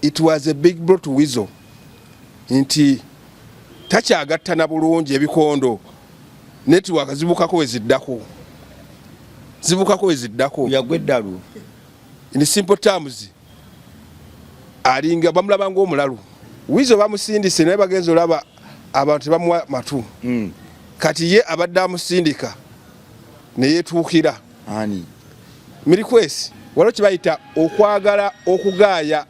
It was a big blow to Weasel nti takyagattana bulungi ebikondo, network zibukako weziddako, zibukako weziddako. Yagwa eddalu. In simple terms, alinga bamulaba ng'omulalu. Weasel bamusindise, naye bagenza olaba abantu tebamuwa matu. Kati ye abadde amusindika neyetuukira. Ani? Mirikwesi. Waliwo kyebayita okwagala okugaaya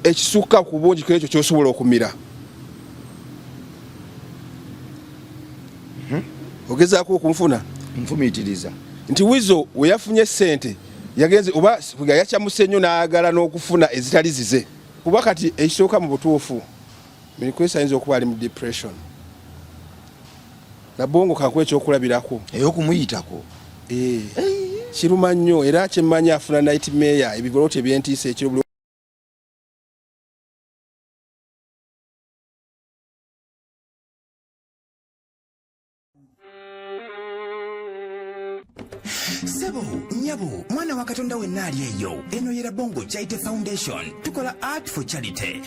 ekisukka ku bungi ku ekyo kyosobola okumira. Ogezaako okunfuna? Nfumiitiriza. Nti Weasel we yafunye sente yagenze oba yakyamuse nnyo n'ayagala n'okufuna ezitali zize, kuba kati ekisooka mu butuufu Mirikwesi ayinza okuba ali mu depression. Nabongo kakuwa ekyokulabirako. Ey'okumuyitako. Eh, kiruma nnyo, era kyemmanyi afuna nightmare, ebigoloti ebyentiisa ekiro buli. Sebo, nyabo, mwana wa Katonda wenna ali eyo, eno ye Rabongo Charity Foundation. Tukola art for charity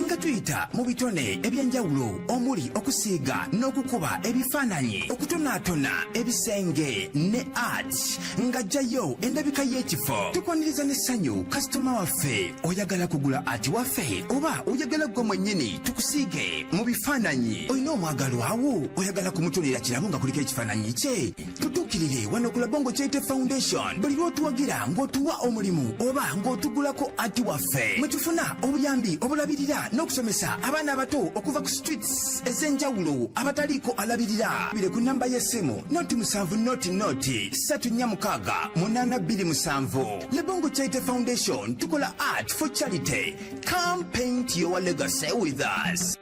nga tuyita mu bitone ebyenjawulo omuli okusiiga n'okukuba ebifaananyi, okutonaatona ebisenge ne art nga jjayo endabika y'ekifo. Tukwaniriza n'essanyu kasitoma waffe. Oyagala kugula art waffe oba oyagala ggwe mwennyini tukusiige mu bifaananyi? Olina omwagalwawo, oyagala kumutonera kirabo nga kuliko ekifaananyi kye? Tutuukirire wano ku Labongo Charity Foundation. Buli lw'otuwagira ng'otuwa omulimu oba ng'otugulako ati waffe, mwe tufuna obuyambi obulabirira n'okusomesa abaana abato okuva ku streets ez'enjawulo abataliiko alabirira. Bire ku namba y'essimu 0 7 0 0 3 4 6 8 2 7. Labongo Charity Foundation, tukola art for charity. Come paint your legacy with us.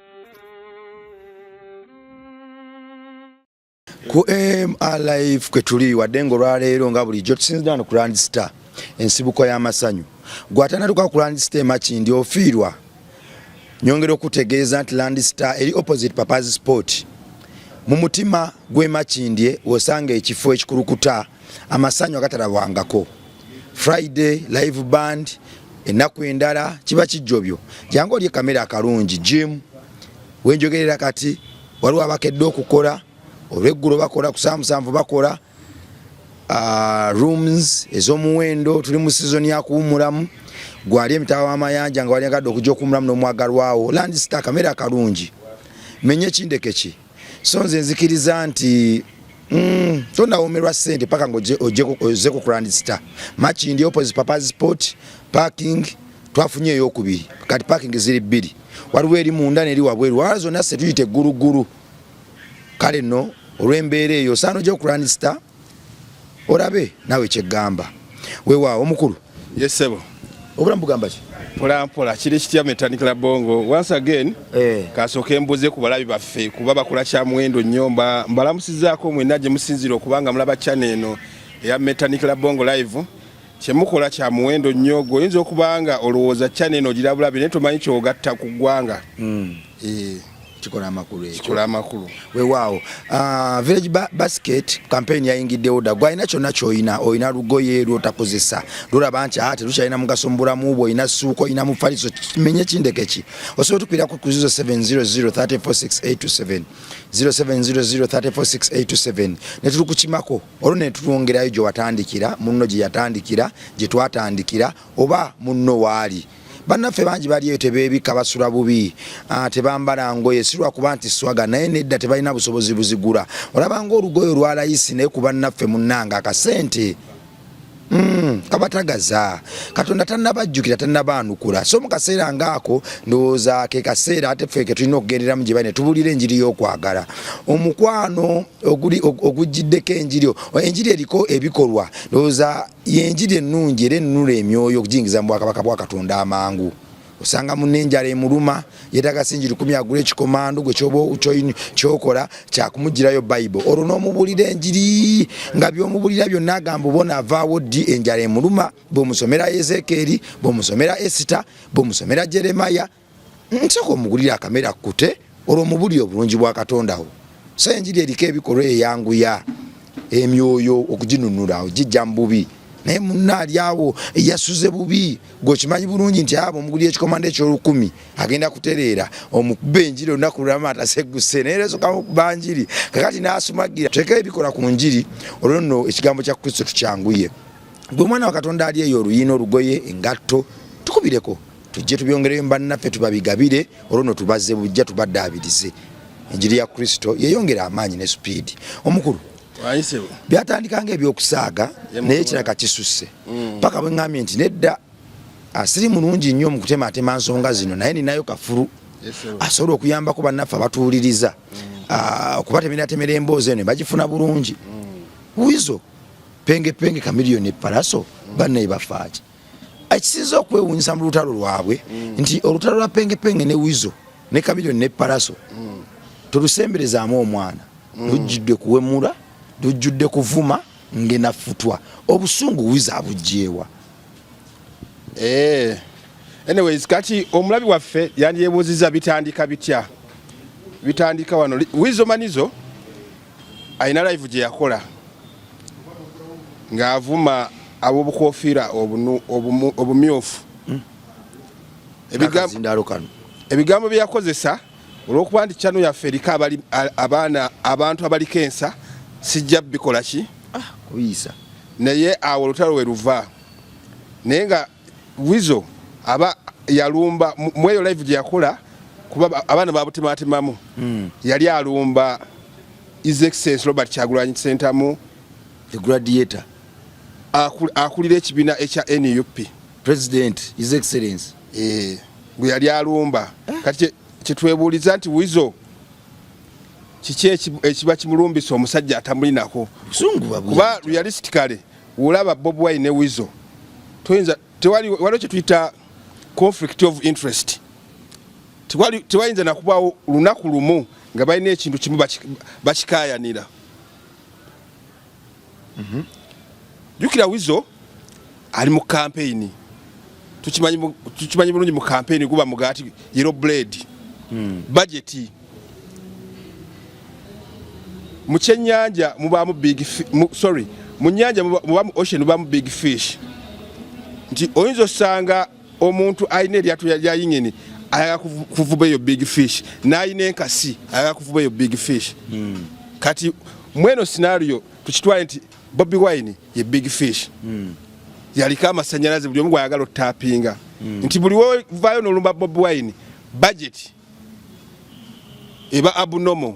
Ku MR Live kwe tuli, wadde ng'olwaleero nga bulijjo tusinzidde wano ku Land Star, ensibuko y'amasanyu. Gwatanatuka ku Land Star emakindi ofiirwa. Nyongera okutegeeza nti Land Star eri opposite Papa's Sport, mu mutima gw'emakindye, wosanga ekifo ekikulukuta amasanyu agatalabwangako. Friday live band, ennaku endala kiba kijjobyo. Jangu olye kamera akalungi. Gym wenjogerera kati waliwo abakedde okukola olweggulo, bakola ku saa 7 bakola. Rooms ez'omuwendo. Tuli mu season ya kuwummulamu. Gwali emitala w'amayanja nga walyagadde okujja okuwummulamu n'omwagalwawo, Land Star, kamera akalungi, menye kindeke ki. So nze nzikiriza nti tonawoomerwa ssente paka ng'ozzeko ku Land Star Makindi, opposite Papa's Sport. Parking twafunye eyokubiri kati, parking ziri bbiri, waliwo eri munda neri wabweru, wala zonna se tuyita eggulugulu. Kale nno olw'embeera eyo osaana ojja ku Land Star olabe naawe kyeggamba. Weewaawo omukulu. Yes sebo. Obulamu bugamba ki? Mpola mpola. Kiri kitya, Metanikla Bongo? Once again, Eh. kasooke mbuze ku balabi baffe kuba bakola kya muwendo nnyo. Mbalamusizaako mwenna gye musinzira okubanga mulaba channel eno eya Metanikla Bongo Live. Kyemukola kya muwendo nnyo. Gwe oyinza okuba nga olowooza channel eno ogirabulabi, naye tomanyi kyogatta ku ggwanga. Eh, kikola amakulu ekyo. Kikola amakulu. Weewaawo. Village basket campaign yayingiddewo dda. Gwalina kyonna kyolina, olina lugoye lwotakozesa lulaba nti ate lukyalina mugaso mu bulamu bwo, olina ssuuka, olina mufaliso, menye kindeke ki, osobola otukwirako ku 0700 346827, 0700 346827, ne tulukukimako olwo ne tulwongerayo gye watandikira, munno gye yatandikira, gye twatandikira, oba munno waali. Bannaffe bangi bali eyo tebeebikka, basula bubi, tebambala ngoye, si lwakuba nti swaga, naye nedda, tebalina busobozi buzigula. Olaba ngaolugoye olwa layisi, naye ku bannaffe munnanga akasente kabatagaza. Katonda tannabajjukira, tannabaanukula. So mu kaseera ngaako ndowooza ke kaseera ate ffe ke tulina okugenderamu gye bali ne tubuulira enjiri y'okwagala, omukwano ogujjiddeko enjiri. Enjiri eriko ebikolwa ndowooza yenjiri ennungi era ennula emyoyo okugiyingiza mu bwakabaka bwa Katonda amangu. Osanga munne enjala emuluma, yeetaaga singi 1,000 agula ekikomando. Gwe kyoba kyokola kyakumugirayo Bayibuli, olwo n'omubulira enjiri nga by'omubulira byonna agamba obona avaawo ddi? Enjala emuluma. Bw'omusomera Ezekeeri, bw'omusomera Esita, bw'omusomera Jeremaya, nsooka omugulire akamere akkute, olwo omubulire obulungi bwa Katonda wo. So enjiri eriko ebikolwa eyanguya emyoyo okuginunula ogijja mu bubi. Naye munna ali awo yasuze bubi, gweokimanyi bulungi nti abo omugulira ekikomando ekyolukumi agenda kutereera, omukuba enjiri olunaku lulama ataseguse, naye lesoka mukuba njiri kakati n'asumagira. Tuleke ebikola ku njiri, olwo nno ekigambo kya Kristo tukyanguye. Gwe omwana wa Katonda ali eyo, oluyiina, olugoye, engatto, tukubireko tujje tubyongereyo bannaffe tubabigabire, olwo nno tubazze bujja tubaddaabirize enjiri ya Kristo yeyongera amaanyi ne supiidi. Omukulu, byatandika nga ebyokusaaga, naye kiraka kisusse paka bwe ŋŋambye nti nedda, asiri mulungi nnyo mu kutematema nsonga zino, naye ninayo kafulu asobola okuyambako bannaffe abatuwuliriza okubatemeratemera emboozi eno bagifuna bulungi. Wizo, Penge Penge, Chameleone, Palaso, bannaye bafaaki? Ekisinza okwewuunyisa mu lutalo lwabwe nti olutalo lwa Penge Penge ne Wizo ne Chameleone ne Palaso tolusemberezaamu omwana. Lujjudde kuwemula, lujjudde kuvuma ngenafutwa obusungu. Wizo abugjeewa? Anyways, kati omulabi waffe yandyebuuziza bitandika bitya? Bitandika wano. Wizo Manizo alina live gye yakola ng'avuma ab'obukofiira obumyufu. Akazindaalo kano. Ebigambo bye yakozesa, olw'okuba nti channel yaffe eriko abaana, abantu abaliko ensa, sijja bikola ki kubiyisa. Naye awo olutalo we luva, naye nga Wizo aba yalumba mu eyo live gye yakola, kuba abaana babutematemamu. Yali alumba His Excellence Robert Kyagulanyi Ssentamu, the gladiator, akulira ekibiina ekya NUP. President, His Excellence. Eh, gwe yali alumba. Kati kyetwebuuliza nti Wizo kiki ekiba kimulumbisa omusajja atamulinako busungu babu? Kuba realistically olaba Bobi Wine ne Wizo toyinza, tewali, waliwo kyetuyita conflict of interest. Tewayinza nakubaawo lunaku lumu nga balina ekintu kimu bakikayanira. Jjukira Wizo ali mu kampeyini, tukimanyi bulungi mu kampeyini guba mugaati, yellow bread, budget. Mu kyennyanja mubaamu big sorry, mu nnyanja mubamu ocean, mubaamu big fish, nti oyinza osanga omuntu alina eryato lya yingini ayagala kuvuba eyo big fish, n'alina enkasi ayagala kuvuba eyo big fish. Kati mweno scenario tukitwale nti Bobi Wine ye big fish, yaliko amasanyalaze, buli omu gwayagala otapinga, nti buli wovaayo n'olumba Bobi Wine, budget eba abnormal.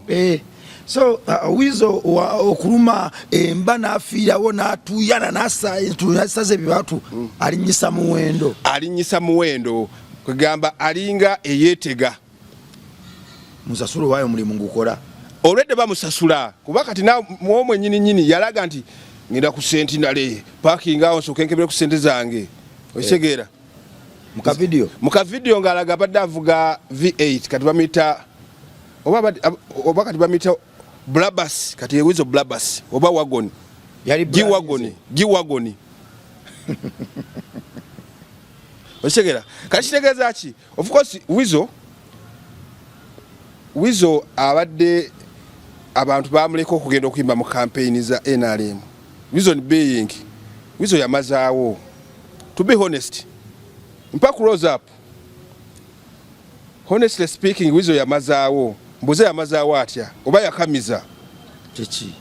So Wizo okuluma emba n'afiirawo n'atuuyana n'asaza ebibatu, alinyisa muwendo. Alinyisa muwendo, kwegamba alinga eyeetega. Musasule waayo omulimu ngukola. Olwedde bamusasula, kuba kati omwe nyini nyini yalaga nti ngenda ku Centenary parking awo nsooke nkebere ku sente zange, okitegeera? Mu kavidiyo. Mu kavidiyo ng'alaga abadde avuga V8, kati bamuyita oba kati bamuyita Brabus, kati ewizo Brabus oba wagon. Yali G-wagon, G-wagon, okitegeera? Kati kitegeeza ki? Of course Wizo abadde abantu bamuleka okugenda okuyimba mu campaign za NRM, reason being Wizo yamazaawo. To be honest, mpa close up, honestly speaking, Wizo yamazaawo. Mbuze yamazaawo atya oba yakamiza? Kiki?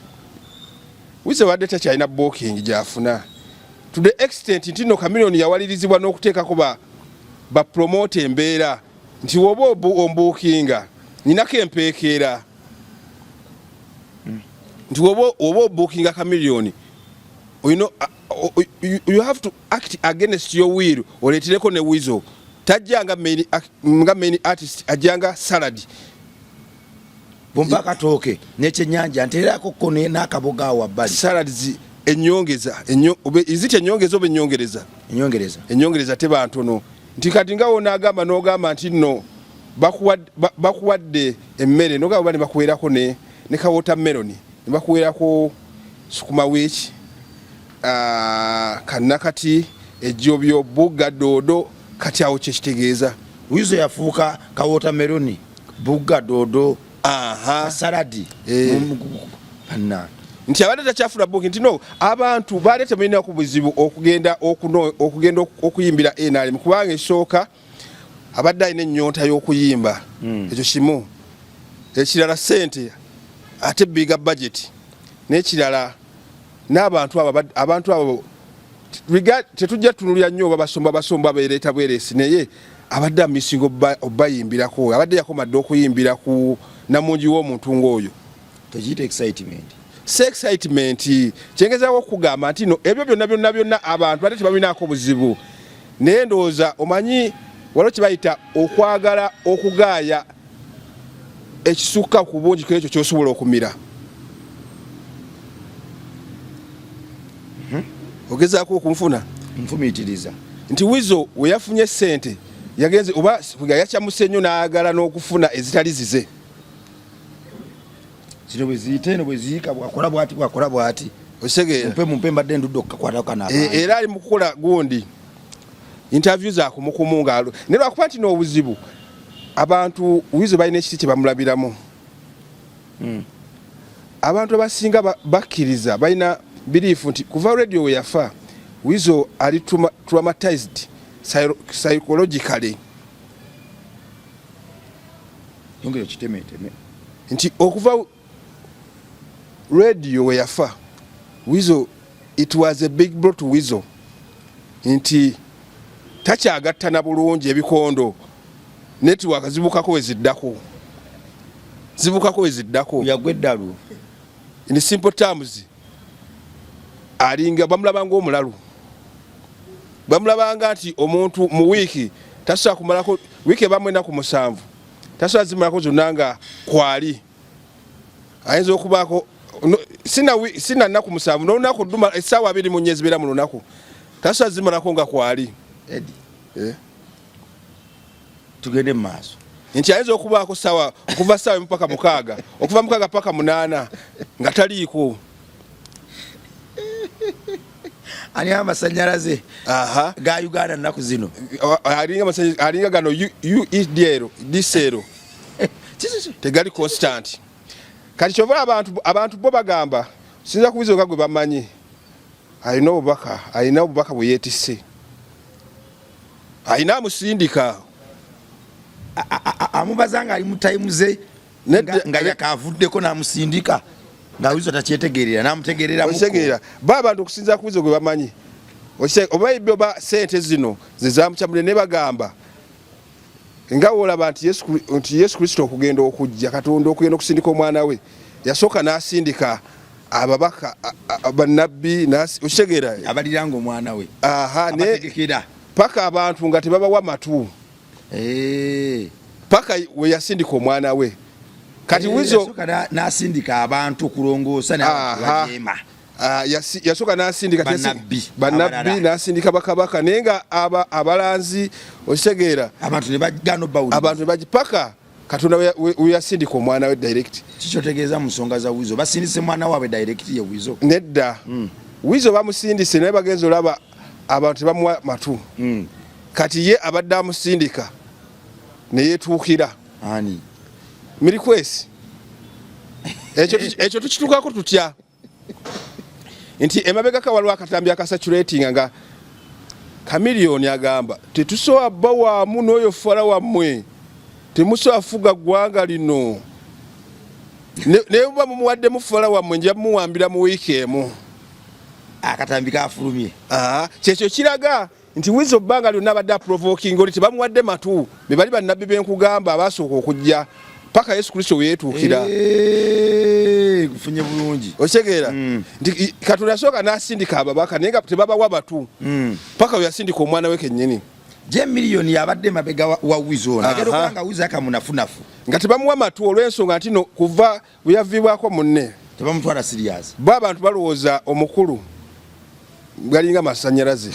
Wizo badde takyalina booking gyafuna, to the extent nti no Chameleone yawalirizibwa n'okuteekako ba promote embeera nti woba ombuukinga ninako empeekeera, nti woba obuukinga Chameleone, you have to act against your will, oleetereko ne Wizo. Tajja nga main artist, ajja nga salad. Bwompa akatooke n'ekyennyanja, nteerako ko n'akaboga awo wabbali. Salads enyongeza iziti enyongeza oba enyongereza? Enyongereza. Enyongereza teba ntono, nti kati nga wonaagamba n'ogamba nti nno bakuwadde emmere, nogamba oba ne bakuweerako ne ka watermelon, ne bakuweerako sukuma wiiki, kannakati, ejjobyo, bugga, doodo, kati awo kyekitegeeza. Wizo yafuuka ka watermelon, bugga, doodo, saladi. Eh. Banna. Nti abadde takyafuna booking, nti no abantu baali tebalina ku buzibu okugenda okugenda okuyimbira NRM, kubanga ekisooka abadde alina ennyonta y'okuyimba. Ekyo kimu. Ekirala sente, ate biga budget, n'ekirala n'abantu abo abantu abo tetujja tunulira nnyo oba basomba basomba beereeta bweresi, naye abadde amisinga obayimbirako, abadde yakomadde okuyimbira ku namungi w'omuntu ng'oyo. Tokiyita excitement? Si excitement. Kyengezaako okugamba nti no ebyo byonna byonna byonna abantu bate tebabinaako buzibu, naye ndowooza omanyi waliwo kye bayita okwagala okugaaya ekisukka ku bungi ku ekyo kyosobola okumira. Ogezaako okunfuna? Nfumiitiriza. Nti Wizo we yafunye sente yagenze oba yakyamuse nnyo n'ayagala n'okufuna ezitali zize. Zino bwe ziyita eno bwe ziyiika, bwakola bwati, bwakola bwati. Okitegeera? Mumpe, mumpe, mbadde ndudde okukakwatako kano. Era ali mu kukola gundi interview za kumukumu ngaalo, naye lwakuba nti n'obuzibu abantu Wizo balina ekiti kye bamulabiramu. Abantu abasinga bakkiriza, balina belief nti kuva Radio we yafa, Wizo ali traumatized psychologically. Yongera okitemeeteme. Nti okuva Radio we yafa Wizo, it was a big blow to Wizo, nti takyagatta na bulungi ebikondo, network zibukako weziddako, zibukako weziddako. Yagwa eddalu. In simple terms, alinga bamulaba ngaomulalu, bamulabanga nti omuntu mu wiiki tasobola kumalako wiiki ebamu enaku 7, tasobola zimalako zonna nga kwali. Ayinza okubaako sina nnaku 7 n'olunaku dduma essaawa 24 ezibeera mu lunaku tasobola zimalako nga kwali. Eddie. Eh? Tugende mu maaso. Nti ayinza okubaako sawa okuva sawa 1 paka 6, okuva 6 paka 8 nga taliiko. Ani amasanyalaze ga Uganda nnaku zino? Alinga gano UEDL disero tegali constant. Kati kyova abantu bo bagamba sinza kubiza nga gwe bamanyi alina obubaka, alina obubaka bwe yeetisse, alina amusindika. Amubaza nga ali mu time ze nga yakavuddeko n'amusindika nga Wizo takyetegerera, n'amutegerera. Okitegeera? Ba abantu okusinza ku Wizo gwe bamanyi, oba ibyo oba sente zino zezamukyamule, ne bagamba nga wolaba nti Yesu Kristo okugenda okujja, Katonda okugenda okusindika omwana we, yasooka n'asindika ababaka, bannabbi, okitegeera? Abaliranga omwana we. Abategekera. Paka abantu nga tebabawa matu. Paka we yasindika omwana we. Kati Wizo n'asindika abantu okulongoosa n'abajeema. Yasooka n'asindika bannabbi, n'asindika bakabaka, naye nga abalanzi, okitegeera? Abantu ne bagana obbawuliriza. Abantu ne bagipaka Katonda we yasindika omwana we direct. Kikyotegeeza mu nsonga za Wizo, basindise mwana waabwe direct ye Wizo? Nedda. Wizo bamusindise, naye bagenza olaba abantu tebamuwa matu. Kati ye abadde amusindika neyetuukira. Ani? Mirikwesi. Ekyo tukitukako tutya nti emabegaka waliwo akatambi akasaturatinga nga Chameleone agamba tetusobola bba waamu n'oyo fala wammwe, temusobola fuga ggwanga lino, naye buba mumuwaddemu fala wammwe nja mumuwambira mu wiiki emu. Akatambi kafulumye. Kyekyo kiraga nti Wizo bbanga lyonna abadde aprovoking oli, tebamuwadde matu, be bali bannabbi benkugamba abasooka okujja paka Yesu Kristo weyetuukira. Gufunye bulungi. Okitegeera? Nti Katonda yasooka n'asindika ababaka, naye nga tebabawa batu, paka we yasindika omwana we kennyini. Je miliyoni yabadde mabega wa Wizo ono agenda okuba nga Wizo akamunafunafu nga tebamuwa matu olw'ensonga nti no kuva bwe yaviibwako munne tebamutwala serious. Bo abantu balowooza omukulu galinga masanyalaze,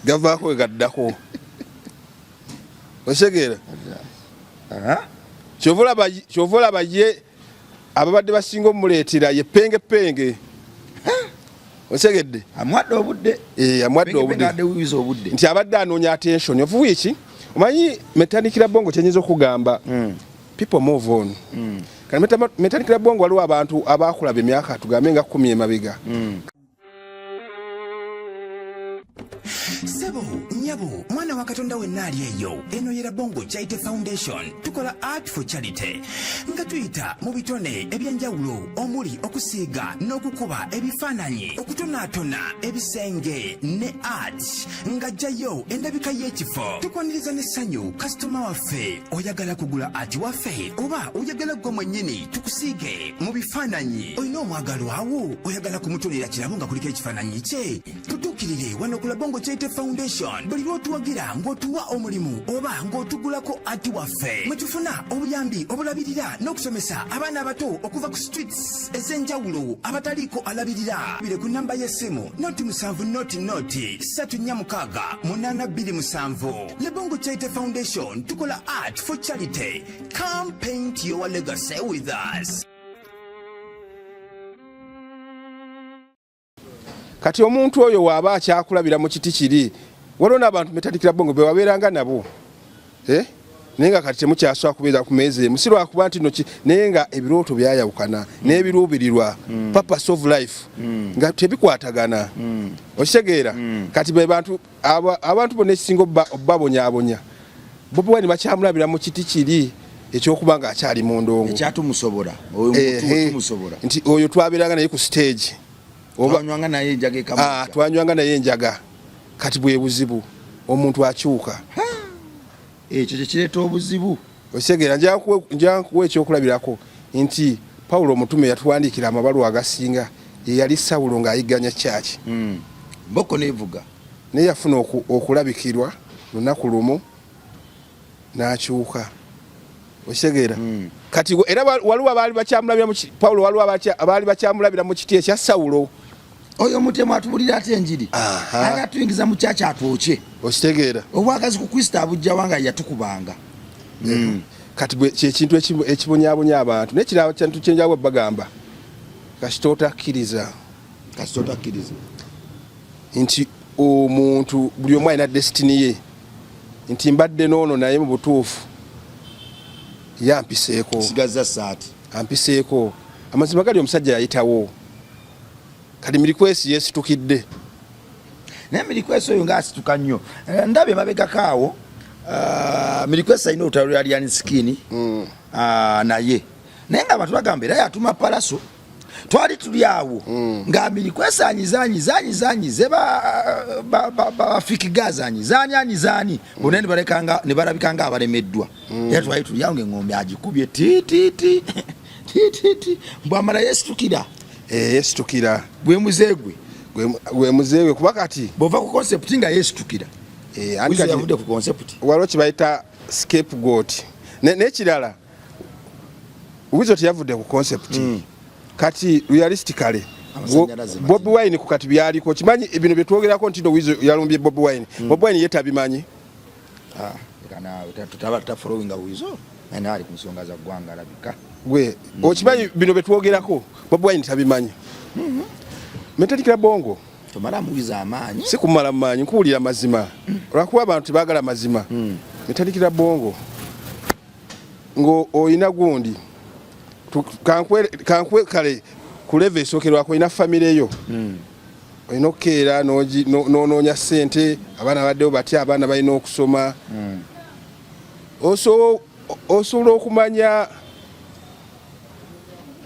gavaako we gaddako. Okitegeera? Kyova olaba ye ababadde basinga omuleetera ye Penge Penge, okitegedde? Amuwadde obudde. Amuwadde obudde nti abadde anoonya attention of which omanyi metanikira bongo kyenyinza okugamba. People move on. Kati Metanikira Bongo, waliwo abantu abakulaba emyaka tugambe nga 10 emabega. Sebo, nyabo, mwana wa Katonda wenna ali eyo, eno ye Rabongo Charity Foundation. Tukola art for charity nga tuyita mu bitone ebyenjawulo omuli okusiiga n'okukuba ebifaananyi, okutonaatona ebisenge ne art ng'ajjayo endabika y'ekifo. Tukwaniriza n'essanyu kasitoma waffe. Oyagala kugula art waffe oba oyagala gwe mwennyini tukusiige mu bifaananyi? Olina omwagalwawo, oyagala kumutonera kirabo nga kuliko ekifaananyi kye? Tutuukirire wano ku Labongo Charity Foundation. Buli lw'otuwagira ng'otuwa omulimu oba ng'otugulako art waffe, mwe tufuna obuyambi obulabirira n'okusomesa abaana abato okuva ku streets ez'enjawulo abataliiko alabirira. Bire ku namba y'essimu 0 7 0 0 3 4 6 8 2 7. Lebongo Charity Foundation, tukola art for charity. Come paint your legacy with us. Kati omuntu oyo waaba akyakulabira mu kiti kiri, waliwo n'abantu Metanikira Bongo be wabeeranga nabo, eh? Naye nga kati temukyasobola kubeera ku meeza emu, si lwakuba nti no naye nga ebirooto byayawukana n'ebiruubirirwa, purpose of life nga tebikwatagana. Okitegeera? Kati be bantu abantu bonna ekisinga obbabonyaabonya, Bobi Wine bakyamulabira mu kiti kiri ekyokuba nga akyali mu ndongo. Ekyatumusobola oyo. Tumusobola. Nti oyo twabeeranga naye ku stage. Twanywanga naye enjaga. Ah, twanywanga naye enjaga. Kati bwe buzibu, omuntu akyuka. Ekyo kyekireeta obuzibu. Okitegeera? Nja nkuwa ekyokulabirako nti Pawulo omutume yatuwandiikira amabaluwa agasinga, ye yali Sawulo ng'ayigganya kyaki. Mboko nevuga. Naye yafuna okulabikirwa lunaku lumu n'akyuka. Okitegeera? Kati era waliwo abaali bakyamulabira mu Pawulo, waliwo abaali bakyamulabira mu kiti ekya Sawulo. Oyo omutemu atubulira ate enjiri. Aga tuyingiza mu kyaki atwokye. Okitegeera? Obwagazi ku Kristo abujjawa nga yatukubanga? Kati kyekintu ekibonyabonya abantu. Nekirala kintu kyenjawulo, bagamba kasita otakkiriza Kasita otakkiriza nti omuntu buli omu alina destiny ye, nti mbadde noono naye mu butuufu yampiseeko. Sigaza saati. Ampiseeko. Amazima gali, omusajja yayitawo. Kati Mirikwesi yesitukidde. Naye Mirikwesi oyo ngaasituka nnyo. Ndabye mabegako awo, Mirikwesi alina olutalo lwa Alien Skin. Naye nga abantu bagamba era yatuma Palaso. Twali tuli awo nga Mirikwesi anyize, anyize, anyize, anyize, bafiki gazi anyize, ani anyize, ani bonna ne balabika nga abalemeddwa. Era twali tuli awo ngaeŋŋombe agikubye tititi tititi, bwamala yesitukira. Eh, yesitukira. Gwe muzeegwe. Gwe muzeewe, kuba kati bwova ku concept nga yesitukira. Eh, anti Wizo kati yavudde ku concept. Waliwo kibayita scapegoat. N'ekirala, Wizo teyavudde ku concept. Kati realistically, Amasannyalaze. Bobi Wine ku kati byaliko, kimanyi bino byetwogerako nti no Wizo yalumbye Bobi Wine, Bobi Wine ye tabimanyi. Ah, leka naawe, tutaba tutafollowinga Wizo, naye nawe ali ku nsonga za ggwanga alabika. Gwe okimanyi bino byetwogerako Bobi Wine tabimanyi. Metanikira Bongo, Tomala muwiza amaanyi. Si kumala maanyi, nkuwulira mazima, olwakuba abantu tebaagala mazima. Metanikira Bongo, ng'olina gundi, kankwe kale ku level esookerwako, olina famire yo, olina okukeera n'onoonya ssente, abaana baddewo batya, abaana balina okusoma. Osobola okumanya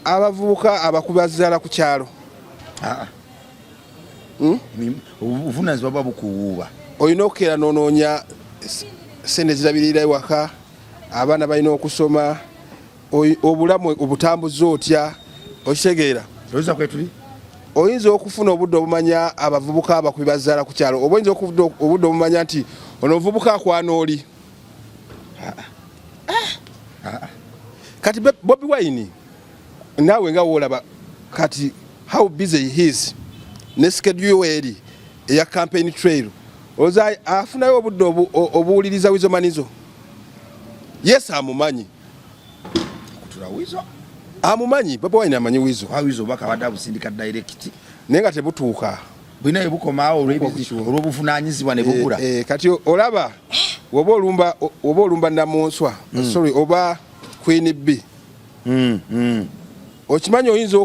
abavubuka abakubazaala ku kyalo? Ah, ah. Obuvunanyizibwa buba bukuwuuba. Olina okukeera n'onoonya ssente zirabirira ewaka, abaana balina okusoma, obulamu obutambuza otya, okitegeera? Oyinza kwetuli. Oyinza okufuna obudde obumanya abavubuka abakubi bazaala ku kyalo, oba oyinza okufuna obudde obumanya nti ono omuvubuka akwana oli? Kati Bobi Wine naawe nga woolaba kati how busy he is ne schedule eri eya campaign trail, oza afunayo obudde obuwuliriza Wizo Manizo? Yes, amumanyi. Kutula Wizo. Amumanyi. Bobi Wine amanyi Wizo. Wizo obaka abadde abusindika direct. Naye nga tebutuuka. Bulina webukomaawo olw'obuvunanyizibwa ne bubula. Eh, kati olaba woba olumba, oba olumba namunswa, sorry, oba Queen B. Okimanyi oyinza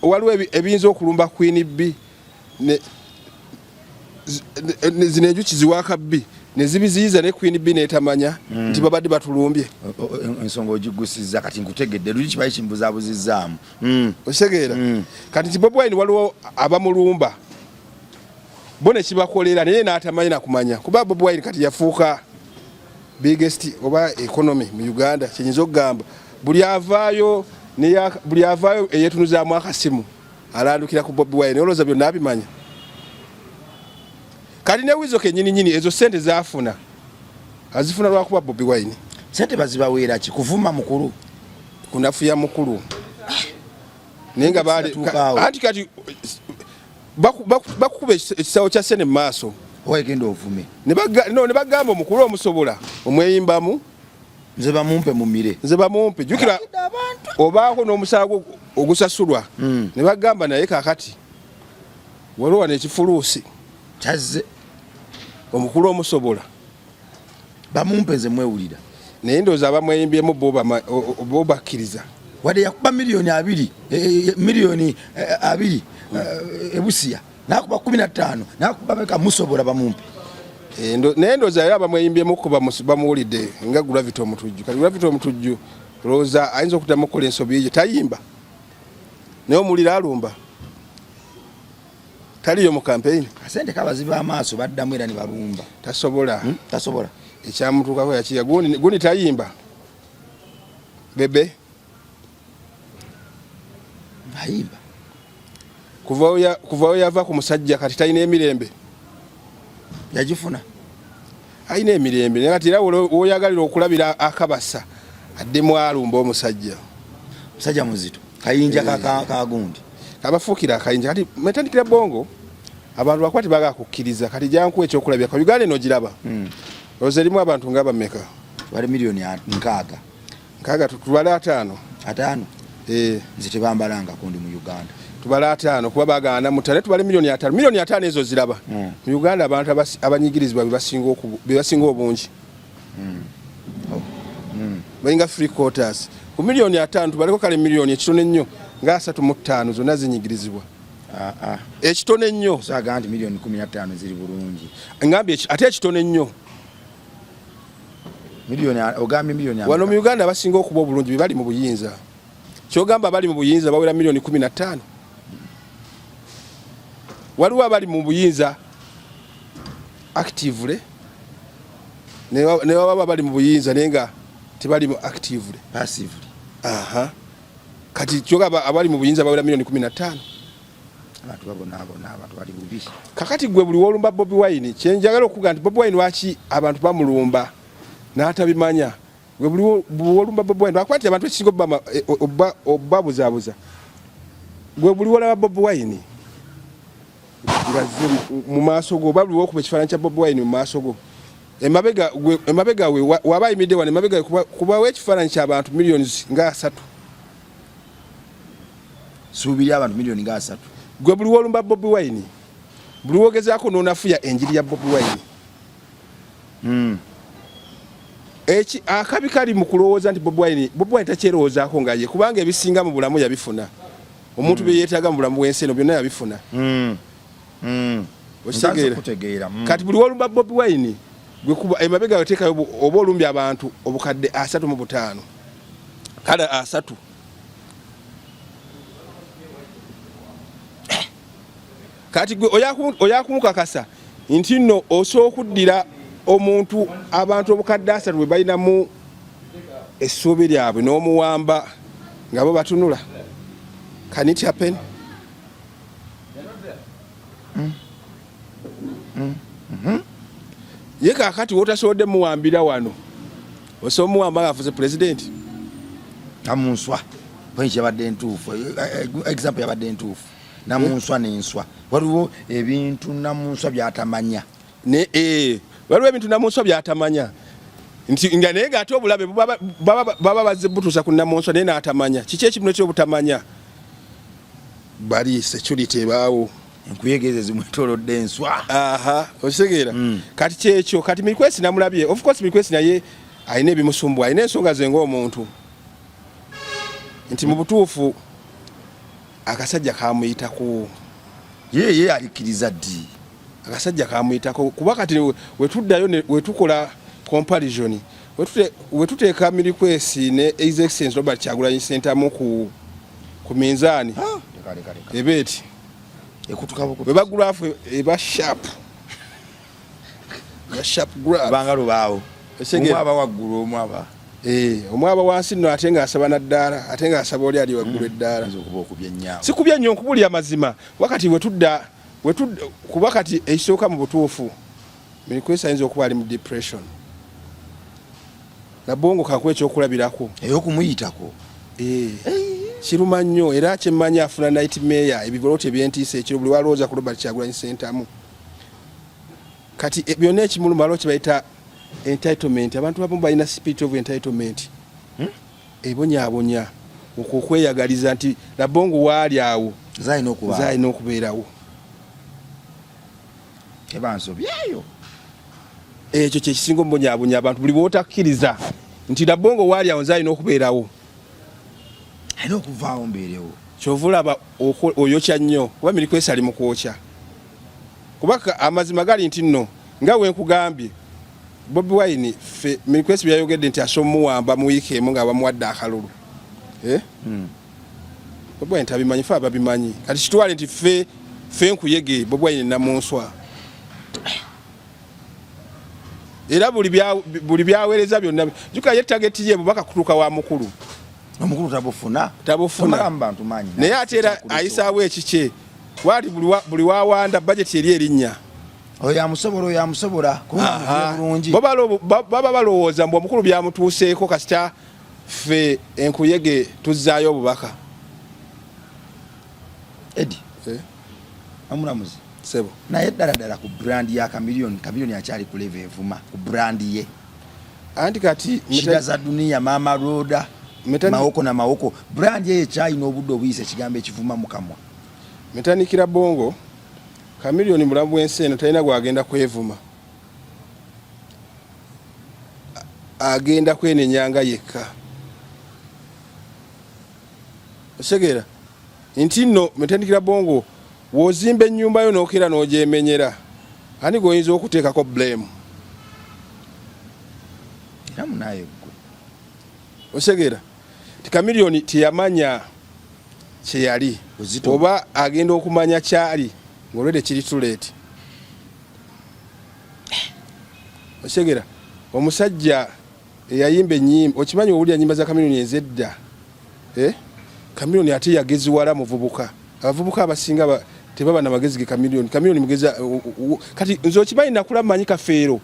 waliwo ebiyinza okulumba Queen B ne zino enjuki ziwaaka B ne zibiziyiza ne Queen B netamanya nti babadde batulumbye. Ensonga ogigusizza kati nkutegedde, luli kibaye kimbuzabuzizzaamu. Okitegeera? Kati nti Bobi Wine waliwo abamulumba bo ne kibakolera naye n'atamanyi nakumanya, kuba Bobi Wine kati yafuuka biggest oba economy mu Uganda. Kyenyinza okugamba, buli avaayo buli avaayo eyeetunuzaamu akasimu alandukira ku Bobi Wine, olowooza byonna abimanya. Kati ne Weasel kenyini nyini ezo sente zafuna azifuna lwakuba Bobi Wine. Sente bazibaweera ki? Kuvuma mukulu? Kunafuya mukulu, naye nga baali anti kati bakukuba ekisawo kya sente mu maaso. Ogenda ovume. Ne bagamba omukulu omusobola omweyimbamu. Nze bamumpe mumire. Nze bamumpe, jjukira obaako n'omusaala ogusasulwa. Ne bagamba naye kakati waliwo wano ekifuluusi kyazze. Omukulu omusobola. Bamumpe nze mwewulira. Naye ndowooza abamweyimbyemu bo bakkiriza. Wadde yakuba miliyoni 20, miliyoni 20 ebusiya nakuba 15, nakuba meka, musobola bamumpe. Naye ndowooza era abamweyimbyemukko bamuwulidde nga Gravity Omutujju. Kati Gravity Omutujju olowooza ayinza okuddamu okukola ensobi ye? Tayimba naye omuwulira alumba, taliyo mu campaign. Asente kabaziba amaaso, baddamu era ne balumba. Tasobola. Tasobola. Ekyamutuukako yakiya. Gundi tayimba, Bebe. Ayimba. Kuva we yava ku musajja kati talina emirembe. Yagifuna. Alina emirembe, naye kati era woyagalira okulabira akabasa addemu alumba omusajja. Musajja muzito, kayinja kagundi. Kabafuukira akayinja. Kati metandikira bongo, abantu bakuba tebagala kukkiriza. Kati jankuwa ekyokulabirako, Uganda eno giraba, olowooza erimu abantu nga bameka? Bali miliyoni 60. 60, tubale 50. 50. Eh. Nze tebambalangako, ndi mu Uganda. Tubale 50 kuba baganda mutale, tubale miliyoni 50. Miliyoni 50 ezo ziraba, mu Uganda abantu abanyigirizibwa bebasinga obungi. Balinga three quarters ku miliyoni 50. Tubaleko kale miliyoni ekitono ennyo nga 35, zonna zinyigirizibwa. Ah, ah. Ekitono ennyo. Saaga nti miliyoni 15 ziri bulungi. Ngambye ate ekitono ennyo. Miliyoni, ogambye miliyoni Wano mu Uganda abasinga okuba obulungi bebali mu buyinza. Kyogamba abali mu buyinza bawera miliyoni 15. Waliwo abali mu buyinza actively, ne wababa bali mu buyinza naye nga tebali mu actively. Passively. Aha, kati kyogamba abali mu buyinza bawera miliyoni 15. Abantu babonaabona, abantu bali bubi. Kakati gwe buli wolumba Bobi Wine, kyenjagala okuga nti Bobi Wine lwaki abantu bamulumba n'atabimanya, gwe buli wolumba Bobi Wine, lwakuba nti abantu ekisinga obbabuzaabuza, gwe buli wolaba Bobi Wine ngazze mu maaso go, oba buli wokuba ekifaananyi kya Bobi Wine mu maaso go, emabega emabega we waba ayimiridde wano emabega we, kubawo ekifaananyi ky'abantu miliyoni nga 30. Suubi ly'abantu miliyoni nga 30. Gwe buli wolumba Bobi Wine, buli wogezaako n'onafuya enjiri ya Bobi Wine, Eki akabi kali mu kulowooza nti Bobi Wine, Bobi Wine takyerowoozaako nga ye, kubanga ebisinga mu bulamu yabifuna. Omuntu bye yeetaaga mu bulamu bw'ensi eno byonna yabifuna. Okitegeera? Kutegeera. Kati buli wolumba Bobi Wine, gwe kuba emabega weteekayo oba olumbye abantu obukadde 35, kale 30. Kati gwe oyakumukakasa nti nno osobola okuddira omuntu abantu obukadde 30 bwe balinamu essuubi lyabwe n'omuwamba nga bo batunula. Can it happen? Ye kaakati wotasobodde muwambira wano, osobola muwamba nga afuze pulezidenti? Namunswa point yabadde ntuufu, example yabadde ntuufu. Namunswa n'enswa, waliwo ebintu namunswa byatamanya. Ne waliwo ebintu namunswa byatamanya nti nga naye ng'ate obulabe baba bazze butuusa ku namunswa naye n'atamanya. Kiki ekibuno ky'obutamanya? Bali security ebaawo. Enkuyege ezo zimwetolodde enswa. Aha, okitegeera? Kati kyekyo. Kati Milikwesi namulabye, of course Milikwesi naye alina ebimusumbuwa, alina ensonga ze ng'omuntu. Nti mu butuufu akasajja kamuyitako. Ye ye alikkiriza ddi? Akasajja kamuyitako kuba kati wetuddayo wetukola comparison, wetuteeka Mirikwesi ne His Excellency Robert Kyagulanyi Ssentamu ku minzaani, eba eti weba graph eba sharp, eba sharp graph. Banga lubaawo. Omu aba waggulu, omu aba Omu aba wansi nno, ate ng'asaba naddaala, ate ng'asaba oli ali waggulu eddaala. Sikubya nnyo, nkubulya mazima. Wakati wetudda kuba kati ekisooka mu butuufu Mirikwesi ayinza okuba ali mu depression. Nabongo kakuwa ekyokulabirako ey'okumuyitako. Kiruma nnyo, era kyemmanyi afuna nightmare, ebibolooti ebyentiisa ekiro buli walowooza ku Robert Kyagulanyi Ssentamu. Kati byonna ekimuluma waliwo kye bayita entitlement. Abantu abamu balina spirit of entitlement, ebonyaabonya okwo okweyagaliza nti Labongo waali awo zalina okubeerawo. Eba nsobi eyo. Ekyo kyekisinga omubonyaabonya abantu, buli bwotakkiriza nti Labongo waali awo nze alina okubeerawo, alina okuvaawo mbeerewo. Kyova olaba oyokya nnyo, kuba Mirikwesi ali mu kwokya. Kuba amazima gali nti nno nga wenkugambye Bobi Wine, ffe Mirikwesi byayogedde nti asobola muwamba mu wiiki emu nga bamuwadde akalulu. Bobi Wine tabimanyi, ffe ababimanyi. Kati kitwale nti ffe nkuyege Bobi Wine namunswa, era buli byaweereza byonna juka ye target ye bubaka kutuuka wa mukulu. Omukulu tabufuna. Tabufuna. Naye ate era ayisaawo ekikye wali buli wawanda budget eri erinnya. Oyo amusobola, oyo amusobola bulungi. Baba balowooza mbu omukulu byamutuuseeko, kasita ffe enkuyege tuzzaayo obubaka. Edi omulamuzi. Sebo. Naye ddala ddala ku brand ya Chameleone, Chameleone akyali ku level evuma ku brand ye. Anti kati shida za dunia, mama roda, mawoko na mawoko, brand ye ekyalina obudde obuyisa ekigambo ekivuma mu kamwa. Metanikira bongo, Chameleone mulamu bw'ensi eno talina gwagenda kwevuma, agenda kwenenyanga yekka. Osegeera nti nno metandikira bongo, w'ozimba ennyumba yo n'okeera n'ogyemenyera, ani gw'oyinza okuteekako blame? Era munaye gwe. Osegeera ti Chameleone teyamanya kyeyali, oba agenda okumanya kyali ng'olwedde kiri too late. Osegeera omusajja eyayimba ennyimba, okimanyi owulira ennyimba za Chameleone ez'edda, Chameleone ate yageziwala muvubuka. Abavubuka abasinga tebaba na magezi ge Chameleone. Chameleone mugezi. Kati nze okimanyi nakula manyi Kafeero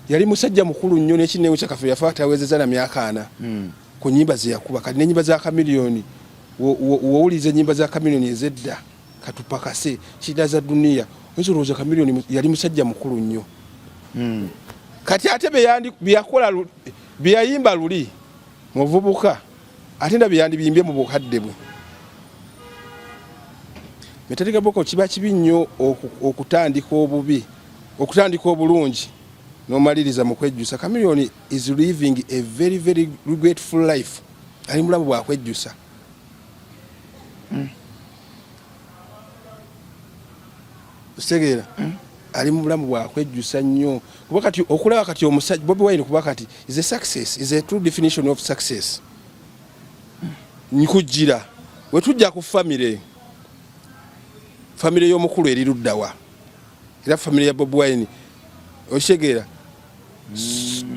yali musajja mukulu nnyo, n'ekinneewo kya Kafeero yafa atawezezza na myaka 40 ku nnyimba ze yakuba. Kati n'ennyimba za Chameleone, wowuliriza ennyimba za Chameleone ez'edda, katupakase, shida za duniya, oyinza olowooza Chameleone yali musajja mukulu nnyo. Kati ate byeyakola, byeyayimba luli muvubuka, ate nda byeyandibiyimbye mu bukadde bwe. Metatika boko kiba kibi nnyo okutandika obubi, okutandika obulungi n'omaliriza mu kwejjusa. Chameleone is living a very very regretful life, ali mulamu bwakwejjusa. Okitegeera? Ali mu bulamu bwakwejjusa nnyo, kuba kati okulaba kati omusajja Bobi Wine, kuba kati is a success, is a true definition of success. Nkujjira wetujja ku family, family y'omukulu eri luddawa? Era family ya Bobi Wine, okitegeera,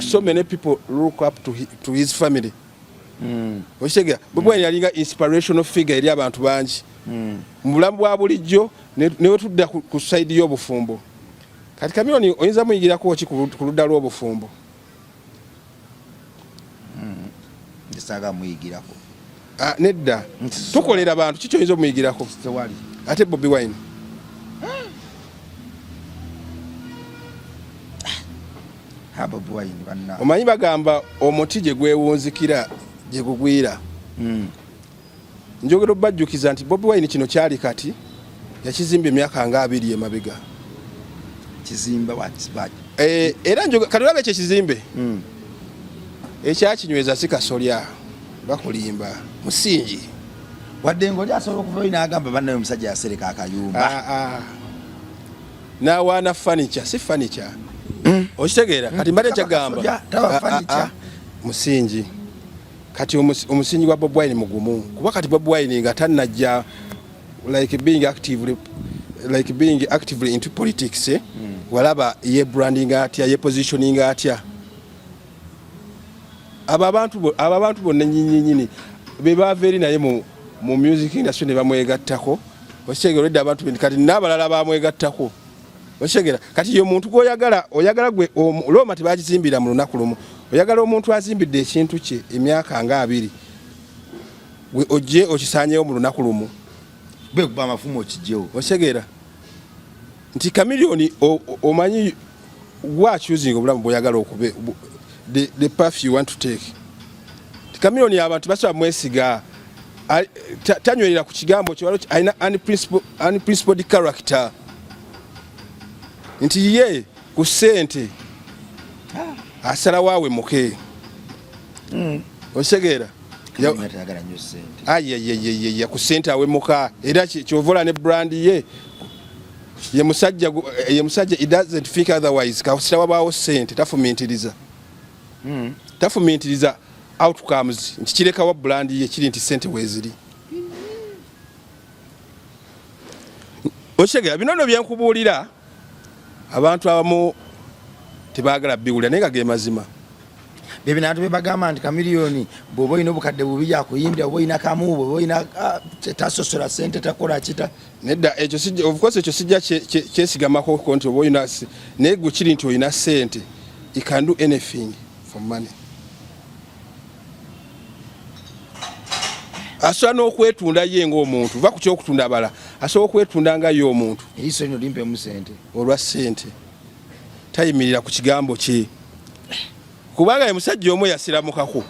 so many people look up to his family. Okitegeera, Bobi Wine yalinga inspirational figure eri abantu bangi mu bulamu bwa bulijjo ne wetudda ku side y'obufumbo. Kati Chameleone oyinza muyigirako ki ku ludda lw'obufumbo? Nsaga muyigirako. Ah, nedda, tukolera bantu, kiki oyinza omuyigirako? Tewali. Ate Bobi Wine? Ha, Bobi Wine banna. Omanyi bagamba omuti gye gwewunzikira gye gugwira. Njogera obajjukiza nti Bobi Wine kino kyali kati yakizimba emyaka nga 20 emabega. Kizimba what? Era kati olaba ekyo ekizimbe, ekyakinyweza si kasolya. Bakulimba musingi. Wadde ng'oli asobola okuvayo n'agamba bannaye omusajja yasereka akayumba. Ah, ah. N'awaana furniture si furniture. Okitegeera kati mbadde kyagamba. Taba furniture. Musingi. Kati omusingi gwa Bobi Wine mugumu kuba kati Bobi Wine nga tannajja like being actively like being actively into politics eh? Walaba ye branding atya, ye positioning atya. Abo abantu bonna nnyini be baava eri naye mu music industry ne bamwegattako. Okitegeera olwedda abantu be kati n'abalala bamwegattako. Okitegeera kati ye omuntu gw'oyagala, oyagala gwe Roma tebagizimbira mu lunaku lumu. Oyagala omuntu azimbidde ekintu kye emyaka nga 20 gwe ojje okisaanyewo mu lunaku lumu. Bwekuba amafumu okijjewo. Okitegeera nti Chameleone omanyi gwa choosing obulamu bw'oyagala okube, the path you want to take. Chameleone abantu basobola mwesiga, tanywerera ku kigambo kye, waliwo alina unprincipled character nti ye ku ssente asalawo awemuke. Okitegeera? Tayagala nnyo ssente. Ayayayayaya, ku ssente awemuka. Era ky'ovola ne brand ye, ye musajja ye musajja, he doesn't think otherwise. Kasita wabaawo ssente tafumintiriza. Tafumintiriza outcomes nti kirekawa brand ye, kiri nti ssente weeziri. Okitegeera? Bino nno byenkubuulira abantu abamu tebaagala biwulira, naye nga ge mazima. Bye bino abantu bye bagamba nti Chameleone bw'oba olina obukadde bubiri akuyimbira, bw'oba olina kamu, bw'oba olina, tasosola ssente, takola kita. Nedda, ekyo sijja, of course ekyo sijja kyesigamako ko nti oba olina naye gwe kiri nti olina ssente, you can do anything for money. Asobola n'okwetunda ye ng'omuntu, va ku kyokutunda abala, asobola okwetunda nga ye omuntu. Eriiso lino limpemu ssente. Olwa ssente tayimirira ku kigambo kye, kubanga ye musajja omu yasiramukako.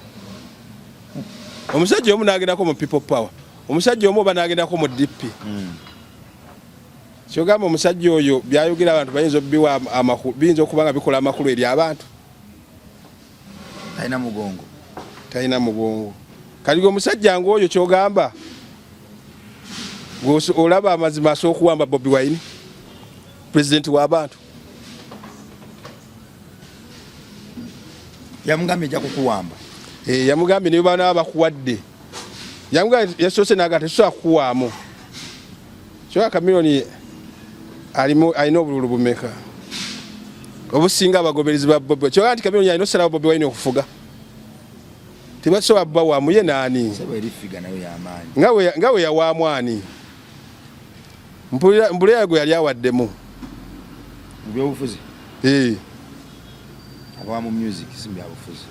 Omusajja omu n'agendako mu People Power, omusajja omu oba n'agendako mu DP. Kyogamba omusajja oyo byayogera abantu bayinza okubiwa amakulu, biyinza okuba nga bikola amakulu eri abantu. Talina mugongo. Talina mugongo. Kati gwe omusajja ng'oyo kyogamba gwe olaba amazima asobola okuwamba Bobi Wine, pulezidenti w'abantu. Yamugambye ejja kukuwamba. Yamugambye ne bana bakuwadde. Yamugambye yasoose n'agamba tetusobola kukuwaamu. Kyokka Chameleone alina obululu bumeka obusinga abagoberezi ba Bobi. Kyokka nti Chameleone alina osalawo Bobi Wine okufuga. Tebasobola bawaamu ye naani? Sebo eri figa nayo y'amaanyi. Nga we yawaamu ani? Mpulira gwe yali awaddemu. Mu byobufuzi? Abawa mu music, si mu byabufuzi.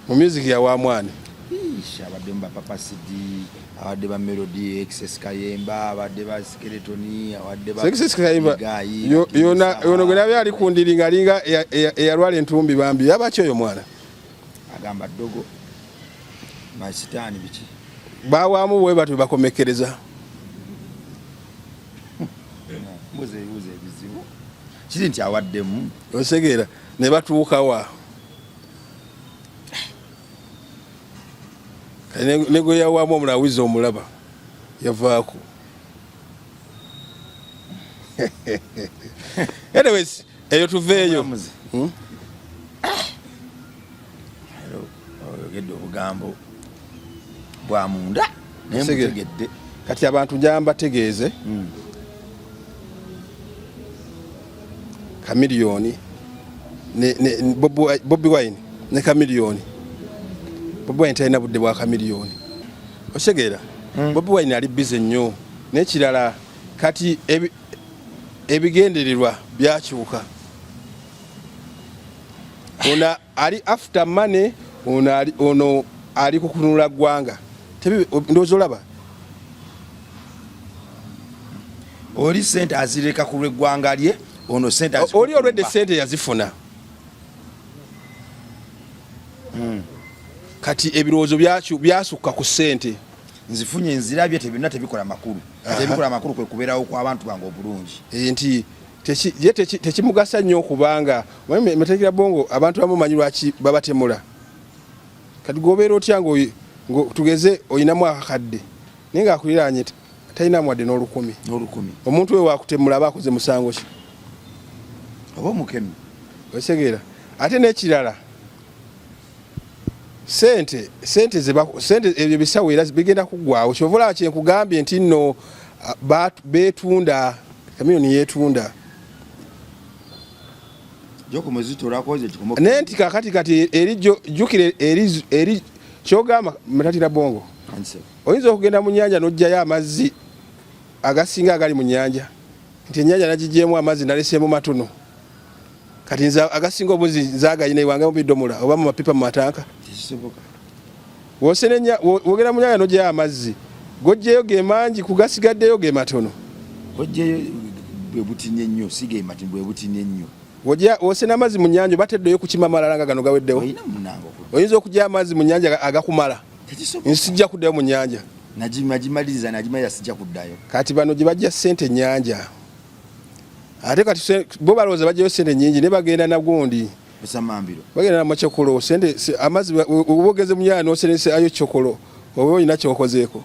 Mu music yawaamu ani? Ish, abadde mu ba Papa CD, abadde ba Melody, XS Kayemba, abadde ba Skeleton, abadde ba XS Kayemba, Guy, Saha. Yono gwe nabye ali ku ndiri ng'alinga eyalwala entumbi bambi. Yaba ki oyo mwana? Agamba ddogo. Masitaani biki? Bawaamu bwe batyo bakomekkereza. Mbuuza ebibuuzo ebizibu. Kiri nti awaddemu. Osegeera ne batuukawa. Ne gwe yawaamu omulala wiza omulaba yavaako. Anyways, eyo tuveeyo. Oyogedde obugambo bwa munda naye mutegedde. Kati abantu njamba mbategeeze. Chameleone ne Bobi Wine ne Chameleone. Bobi Wine talina budde bwa Chameleone. Osegeera? Bobi Wine ali busy nnyo. N'ekirala kati ebigendererwa byakyuka. Ono ali after money, ono ali kukunula ggwanga. Ndowooza olaba? Oli ssente azireka ku lw'eggwanga lye, ono ssente Oli olwedde ssente yazifuna. Kati ebirowoozo byasukka ku ssente. Nzifunye nzirabye byonna tebikola makulu. Tebikola makulu kwe kubeerawo kw'abantu bange obulungi. Nti ye tekimugasa nnyo kubanga omanyi Metekera Bongo abantu abamu manyi lwaki babatemula. Kati gwobeera otya Tugeze olinamu akakadde naye ng'akuliraanye talinamu wadde n'olukumi. N'olukumi. Omuntu we wakutemula aba akoze musango ki? Oba omukemi. Okitegeera? Ate n'ekirala, sente sente ze sente ebyo bisawo era bigenda kuggwawo. Kyova olaba kye nkugambye nti nno beetunda, Chameleone yeetunda. Naye nti kakati kati eri jjukira eri eri kyogamba Matatira Bongo, oyinza okugenda mu nnyanja n'oggyayo amazzi agasinga agali mu nnyanja, nti ennyanja nagigyemu amazzi naleseemu matono, kati nze agasinga obungi nzagayina ewange mu bidomola oba mu mapipa mu matanka. Wogenda mu nnyanja n'oggyayo amazzi gojjeyo ge mangi, kugasigaddeyo ge matono. Ojjeyo bwe butinye nnyo, si ge mati, bwe butinye nnyo. Wosena amazzi mu nnyanja oba teddeyo kukima amalala nga gano gaweddewo. Oyinza okugya amazzi mu nnyanja agakumala, nsijja kuddayo mu nnyanja. Nagimaliriza, nagimaliriza, sijja kuddayo. Kati bano gye bajja ssente ennyanja, ate kati bo balowooza bajjayo ssente nnyingi, naye bagenda na gundi bagenda na makyokolo. Sente amazzi oba ogeze mu nnyanja n'osenesayo kyokolo oba olina kyokozeeko.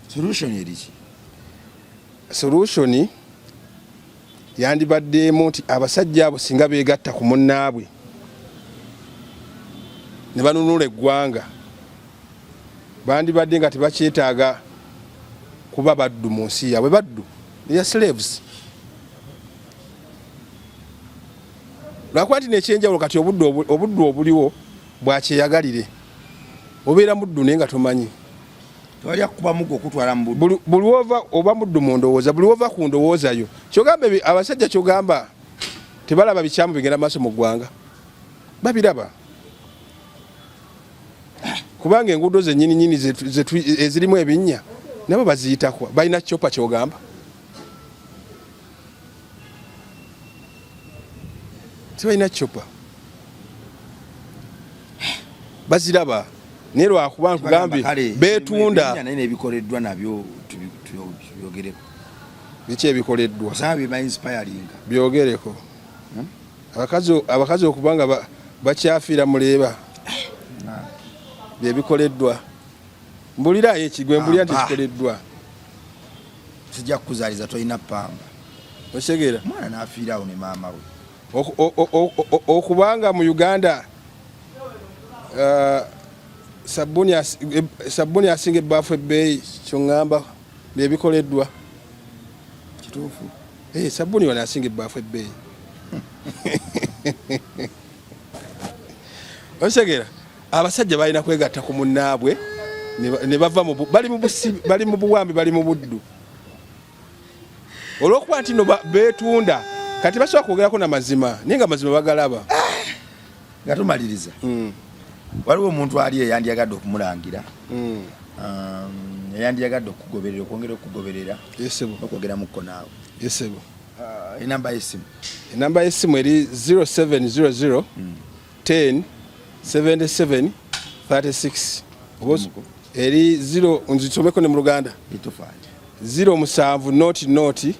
Solution eriki? Solution yandibaddeemu nti abasajja abo singa beegatta ku munnaabwe ne banunula eggwanga, bandibadde nga tebakyetaaga kuba baddu mu nsi yaabwe. Baddu, they are slaves. Lwakuba nti nekyenjawulo kati obuddu obuliwo bwakyeyagalire, obeera muddu naye nga tomanyi. Tewali akukuba muggo okutwala mu buddu. Buli wova oba muddu mu ndowooza, buli wova ku ndowooza yo. Kyogamba abasajja kyogamba tebalaba bikyamu bigenda maaso mu ggwanga, babiraba, kubanga enguudo zennyini nyini ezirimu ebinnya nabo baziyitako, balina chopper. Kyogamba tebalina chopper? Baziraba, naye lwakuba nkugambye beetunda. Naye n'ebikoleddwa nabyo tubyogereko. Biki ebikoleddwa? Osanga biba inspiring. Byogereko. Abakazi okuba nga bakyafiira muleeba byebikoleddwa. Mbulirayo ekigwe, mbulira nti kikoleddwa. Sijja kukuzaaliza, tolina pamba. Okitegeera? Omwana n'afiirawo ne maama we. Okubanga mu Uganda sabbuuni asinga ebbaafu ebbeeyi, kyoŋŋamba byebikoleddwa? Kituufu. Sabbuuni wano asinga ebbaafu ebbeeyi. Okitegeera? Abasajja balina kwegatta ku munnaabwe ne bava bali mu buwambi, bali mu buddu olw'okuba nti no beetunda. Kati basobola kwogerako na mazima, naye nga mazima bagalaba. Nga tumaliriza, waliwo omuntu ali eyandyagadde okumulangira, eyandyagadde okugoberera, okwongera okugoberera okwogera mukko naawe. Yesebo. Enamba y'essimu? Enamba y'essimu eri 0700 10 77 36. Eri 0, nzisomeko ne mu Luganda. 07 00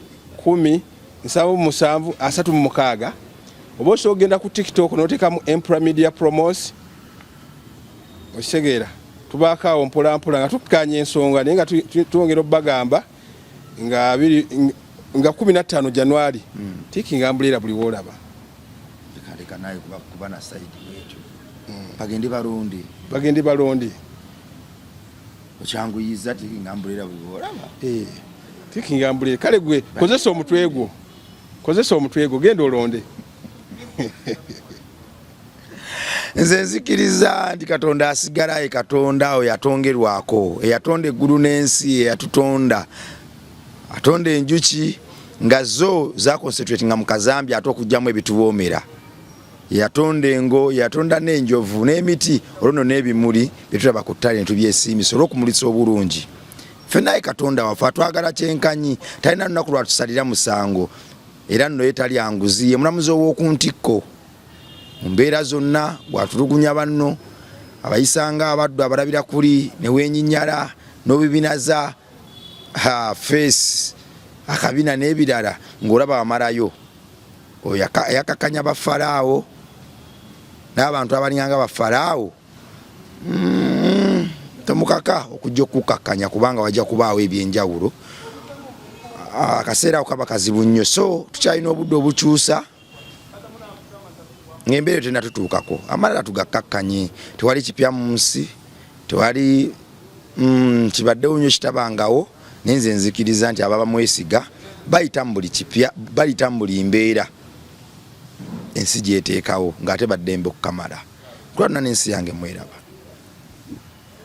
10 77 36. Oba osobola okugenda ku TikTok n'oteekamu Emperor Media Promos. Okitegeera? Tubaako awo mpolampola nga tukkaanya ensonga, naye nga twongera obbagamba nga nga 15 January, tikinga umbrella buli woolaba. Leka naye kuba na side bwetyo, bagende balonde. Bagende balonde. Okyanguyiza, tikinga umbrella buli woolaba. Tikinga umbrella. Kale gwe kozesa omutwe gwo, kozesa omutwe gwo, genda olonde. Nze nzikiriza nti Katonda asigala ye Katonda oyo atongerwako, eyatonda eggulu n'ensi, eyatutonda, atonda enjuki nga zo zaconcentratinga mu kazambi ate okugyamu ebituwoomera, yatonda engo, yatonda n'enjovu n'emiti, olwo nno n'ebimuli byetulaba ku ttale ne tubyesiimisa olw'okumulisa obulungi. Ffenna ye Katonda waffe, atwagala kyenkanyi, talina lunaku lwatusalira musango, era nno ye talya nguzi, ye mulamuzi ow'oku ntikko mu mbeera zonna. Bw'atulugunya banno abayisanga abaddu, abalabira kuli ne weenyinyala n'obibinaza feesi akabina n'ebirala ng'olaba wamalayo. Oyo yakakanya bafaraawo n'abantu abalinganga bafaraawo. Tomukaka okujja okukakkanya kubanga wajja kubaawo ebyenjawulo. Akaseera ako kaba kazibu nnyo, so tukyalina obudde obukyusa ng'embeera tenatutuukako. Amalala tugakkakkanye, tewali kipya mu nsi, tewali kibaddewo nnyo kitabangawo. Naye nze nzikiriza nti ababa mwesiga bayita mu buli kipya, bayita mu buli mbeera ensi gyeteekawo, ng'ate baddembe okukamala. Kulwa nna n'ensi yange mweraba.